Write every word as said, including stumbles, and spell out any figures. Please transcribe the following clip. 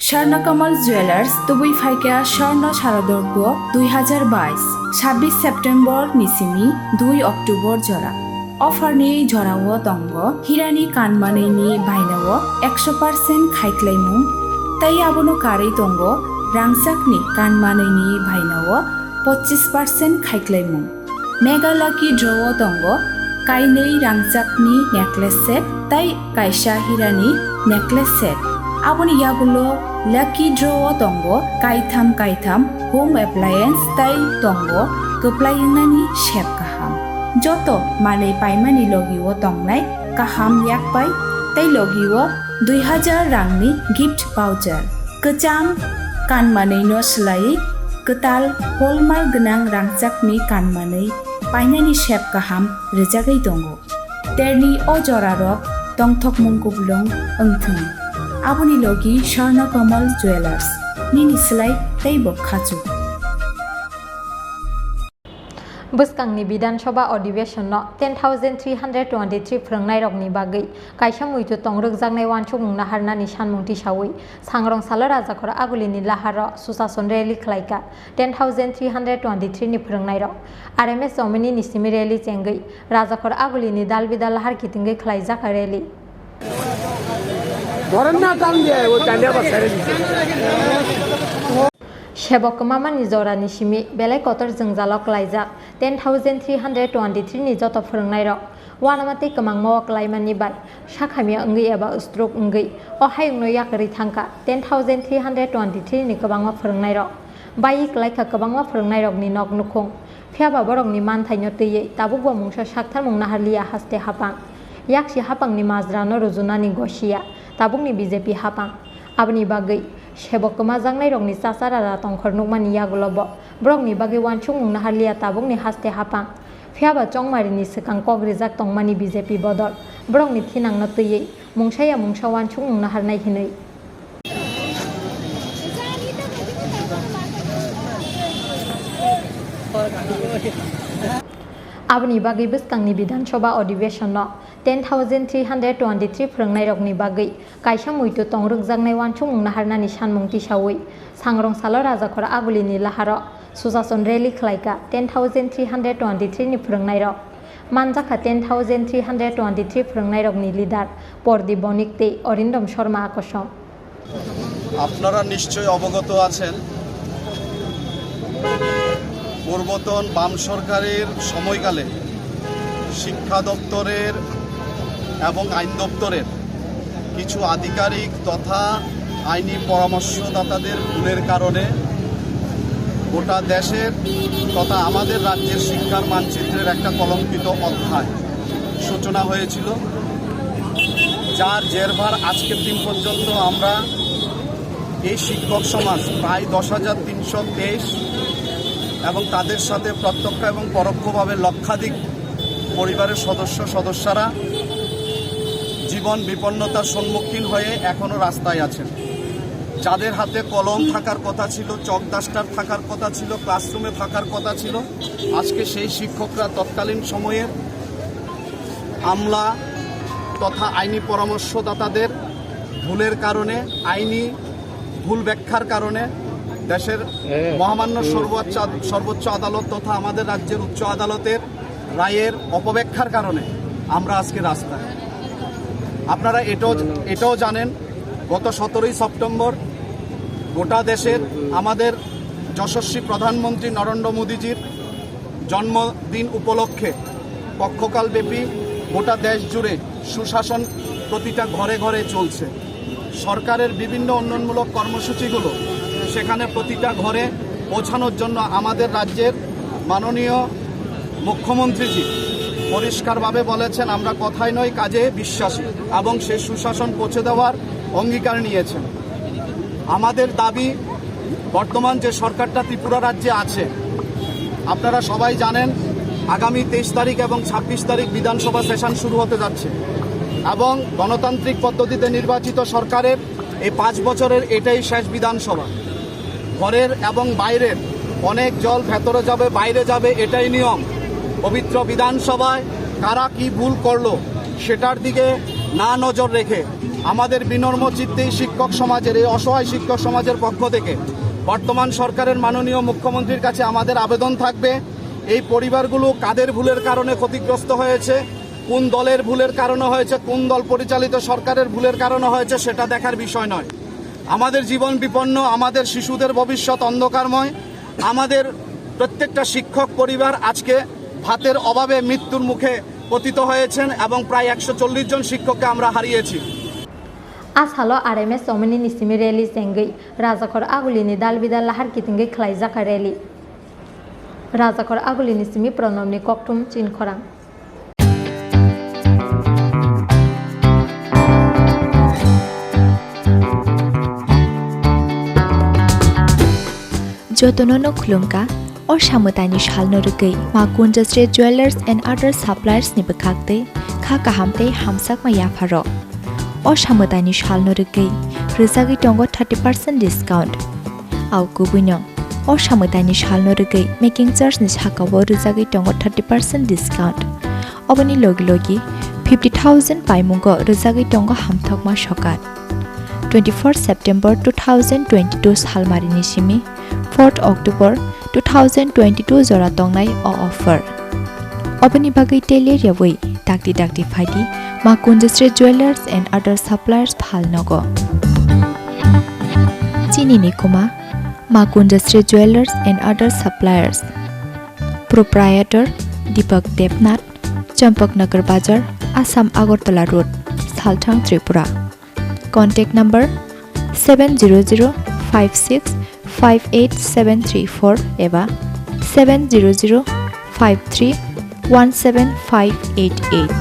Swarna Kamal Jewelers, tubui phaikha Swarna Sharadorgo dui hazar bais, sabbish September ni simi dui October jora. Offer ni jorao tongo hirani kanmanwi ni bainao ekso percent khaiklaimung, tei abono karwi tongo rangchakni kanmanwi ni bainao pochis percent khaiklaimung. Mega Lucky Draw o tongo kainwi rangchakni necklace set tei kaisa hirani necklace set. Aboni yagulo Lucky Draw o tongo kaitham kaitham home appliance tei tongo kwplai wngnani sep kaham. Joto manwi paimani logi o tongnai kaham yakpai tei logi o dui hazar rangni gift voucher. Kwcham kanmanwi no swlaiwi kwtal hallmark gwnang rangchakni kanmanwi painani sep kaham rwjagwi tongo. Terni o jorarok tongthokmung kuplung wngthung. Aboni logi Swarna Kamal Jewelers, nini slai teibo khachuk. Bwskangni Bidhan Sabha Adhiveshonno ten thousand three hundred twenty-three phwrwngnairokni bagwi kaisa muitu tong rwkjaknai uansukmung naharnani sanmung tisaui Sangrong salo Rajakhor Agulini laharo Susason rally khlaikha ten thousand three hundred twenty-three ni phwrwngnairok. R M S Jomini ni simi rally chengwi Rajakhor Agulini Dalbidal lahar kitingwi khlaijakha rally. Sebok kwmamani jorani simi belai kotor jwngjalo klaijak ten thousand three hundred twenty-three ni joto phwrwngnairok. Uanama tei kwmangma o klaimani bai sakhamya wngwi eba stroke wngwi o hayungno yakarwi thangkha ten thousand three hundred twenty-three ni kwbangma phwrwngnairok. Bai klaikha kwbangma phwrwngnairokni nok nukhung. Phiyaba borokni manthaino twiwi tabukbo mungsa saktharmung naharliya haste hapang. Yaksi hapangni majrano rujunani gosiya tabukni B J P hapang. Aboni bagwi sebok kwmajaknairokni chachara ra tongkhor nukmani yagulobo borokni bagwi uansukmung naharliya tabukni haste hapang. Phiyaba chongmarini swkang kok rijak tongmani B J P bodol borokni thinangno twiwi mungsaya mungsa uansukmung naharnai hinwi. Aboni bagwi bwskangni Bidhan Sabha Adhiveshonno ten thousand three hundred twenty-three phwrwngnairokni bagwi kaisa muitu tong rwkjaknai uansukmung naharnani sanmung tisaui Sangrong salo Rajakhor Agulini laharo Susason rally khlaikha ten thousand three hundred twenty-three ni phwrwngnairok. Manjakha ten thousand three hundred twenty-three phwrwngnairokni leader Pordip Bonik tei Arindam Sharma Akosong. আপনারা নিশ্চয়ই অবগত আছেন, পূর্বতন বাম সরকারের সময়কালে শিক্ষা দপ্তরের এবং আইন দপ্তরের কিছু আধিকারিক তথা আইনি পরামর্শদাতাদের ভুলের কারণে গোটা দেশের তথা আমাদের রাজ্যের শিক্ষার মানচিত্রের একটা কলঙ্কিত অধ্যায় সূচনা হয়েছিল, যার জেরভার আজকের দিন পর্যন্ত আমরা এই শিক্ষক সমাজ প্রায় দশ হাজার তিনশো তেইশ এবং তাদের সাথে প্রত্যক্ষ এবং পরোক্ষভাবে লক্ষাধিক পরিবারের সদস্য সদস্যরা জীবন বিপন্নতার সম্মুখীন হয়ে এখনো রাস্তায় আছেন। যাদের হাতে কলম থাকার কথা ছিল, চক ডাস্টার থাকার কথা ছিল, ক্লাসরুমে থাকার কথা ছিল, আজকে সেই শিক্ষকরা তৎকালীন সময়ের আমলা তথা আইনি পরামর্শদাতাদের ভুলের কারণে, আইনি ভুল ব্যাখ্যার কারণে দেশের মহামান্য সর্বোচ্চ আদ-, সর্বোচ্চ আদালত তথা আমাদের রাজ্যের উচ্চ আদালতের রায়ের অপব্যাখ্যার কারণে আমরা আজকে রাস্তায়। আপনারা এটাও, এটাও জানেন, গত সতেরোই সেপ্টেম্বর গোটা দেশের আমাদের যশস্বী প্রধানমন্ত্রী নরেন্দ্র মোদীজির জন্মদিন উপলক্ষে পক্ষকালব্যাপী গোটা দেশ জুড়ে সুশাসন প্রতিটা ঘরে ঘরে চলছে। সরকারের বিভিন্ন উন্নয়নমূলক কর্মসূচিগুলো সেখানে প্রতিটা ঘরে পৌঁছানোর জন্য আমাদের রাজ্যের মাননীয় মুখ্যমন্ত্রীজি পরিষ্কারভাবে বলেছেন, "আমরা কথায় নয়, কাজে বিশ্বাসী", এবং সেই সুশাসন পৌঁছে দেওয়ার অঙ্গীকার নিয়েছেন। আমাদের দাবি, বর্তমান যে সরকারটা ত্রিপুরা রাজ্যে আছে, আপনারা সবাই জানেন, আগামী তেইশ তারিখ এবং ছাব্বিশ তারিখ বিধানসভা সেশন শুরু হতে যাচ্ছে এবং গণতান্ত্রিক পদ্ধতিতে নির্বাচিত সরকারের এই পাঁচ বছরের এটাই শেষ বিধানসভা। ঘরের এবং বাইরের অনেক জল ভেতরে যাবে, বাইরে যাবে, এটাই নিয়ম। পবিত্র বিধানসভায় কারা কি ভুল করলো, সেটার দিকে না নজর রেখে আমাদের বিনম্র চিত্তে এই শিক্ষক সমাজের, এই অসহায় শিক্ষক সমাজের পক্ষ থেকে বর্তমান সরকারের মাননীয় মুখ্যমন্ত্রীর কাছে আমাদের আবেদন থাকবে, এই পরিবারগুলো কাদের ভুলের কারণে ক্ষতিগ্রস্ত হয়েছে, কোন দলের ভুলের কারণে হয়েছে, কোন দল পরিচালিত সরকারের ভুলের কারণে হয়েছে, সেটা দেখার বিষয় নয়। আমাদের জীবন বিপন্ন, আমাদের শিশুদের ভবিষ্যৎ অন্ধকারময়, আমাদের প্রত্যেকটা শিক্ষক পরিবার আজকে ভাতের অভাবে মৃত্যুর মুখে পতিত হয়েছেন এবং প্রায় একশো চল্লিশ জন শিক্ষককে আমরা হারিয়েছি। A salo R M S omoni ni simi rally chengwi Rajakhor Agulini dal bidal lahar kitingwi khlaijak rally. Rajakhor Agulini simi Pranobni kokthum chinkhorang. Jotono no khulumkha, o samwtaini salno rwgwi Ma Kunjasri Jewellers and Other Suppliers ni bwkhaktwi kha kaham tei hamjakma yapharok. O samwtaini salno rwgwi rwjagwi tongo thirty percent discount. Au kubuino, o samwtaini salno rwgwi making charge ni sakao rwjagwi tongo thirty percent discount. Oboni logi logi fifty thousand paimungo rwjagwi tongo hamthokma sokat. Twenty-four September two thousand twenty-two salmarini simi fourth October two thousand twenty-two jora tongnai o offer. Oboni bagwi tele rewui dakti dakti phaidi Ma Kunjasri Jewellers and Other Suppliers phalnogo. Chini ni kuma Ma Kunjasri Jewellers and Other Suppliers. Proprietor Deepak Debnath, Champaknagar Bazar, Assam Agartala Road, Salthang, Tripura. Contact number seven zero zero five six five eight seven three four eba seven zero zero five three one seven five eight eight.